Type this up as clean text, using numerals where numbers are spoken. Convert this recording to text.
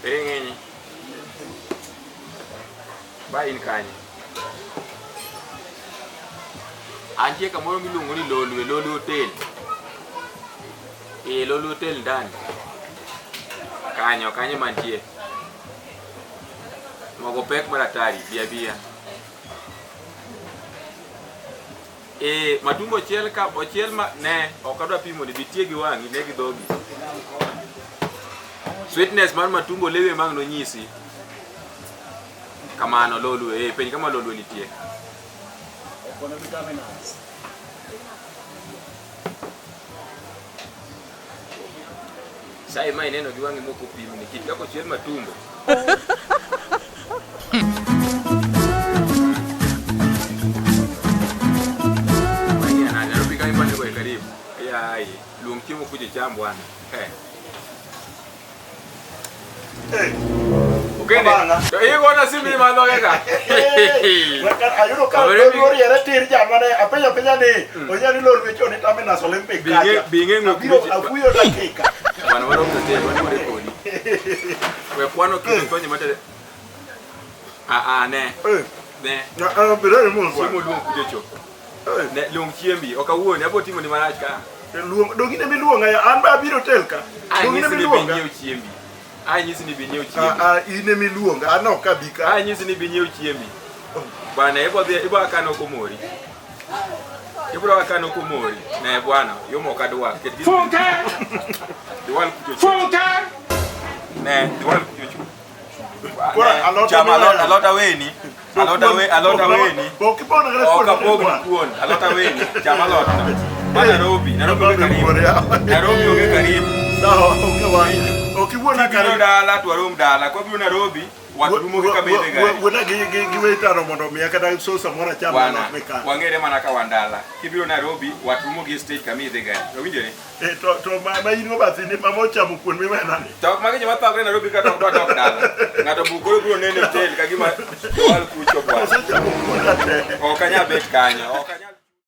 Ere ng'enye. Ba in kanye? Antie kamoro miluongo ni Lolwe, Lolwe Hotel. Eh, Lolwe Hotel ndani. Kanyo, kanyo mantie. Mogo pek mar atari, bia bia. Eh, matumbo ochiel ka ochiel ma ne ok adwa pimo ni bitie gi wang'i ne gi dhogi. Sweetness mar matumbo lewe mang nonyisi. Kamano Lolwe, eh, penj kama Lolwe nitie. Sai ma ineno gi wang'i mok opimni, kit kaka ochiel matumbo. Manyien nade, Nairobi ka ipande go e karibu. Yaye, luong chiemo kucho icham bwana. Eh. Okende. To igona simu ni madhoge ka. Ayudo ka loro riere tir jama ne apenjo apenja ni onya ni loro wecho ni Terminus Olympic kacha. Binge ng'o Abiro afuyo dakika. Bwana warom to te wan kode kodi. We kwano kito tonye matere. Ah ah ne. Ne. Na ah bere mo Chiemo luong kucho cho. Ne luong chiembi ok awuoni abo timo ni marach ka. Luong dongi ne miluonga ya an ba abiro tel ka. Dongi ne ne miluonga. miluonga. Chiembi. Anyisi ni bi nyiew chiembi. Ah ah in ema iluonga an ok abi ka. Anyisi ni bi nyiew chiembi. Bwana ibo dhi ibo akano komori. Ibro akano komori. Ne bwana, yomo ok adwa. Ket gi. Funke! Diwal kucho. Funke! Ne, diwal kucho. Koro alot Cham emiweyo. alot alot aweni. Alot awe alot aweni. Ok ipon kata Ok kuon apog kuon, alot aweni. Cham alot no. Ma Nairobi, Nairobi onge karibu. Nairobi onge karibu. Sawa, onge wach. Ok iwuona Kibiro kare. dala to warom dala. Kwa biro Nairobi, wat rumo gi kamedhe gari. Wuona gi waiter mondo omiya kata sosa moro acham Bwana, alot mika. wang'ere mana ka wan dala. Kibiro Nairobi, wat rumo gi stage kama idhi gari. Owinjore? Eh, to ma in go bathini ma mochamo kuon miwena ni. To magi joma thagre Nairobi ka to ok dwa dok dala. Ng'ato bu koro biro neno e hotel ka gima wal kucho bwana. Osechamo kuon te. Ok anyal bet kanyo. Ok anyal.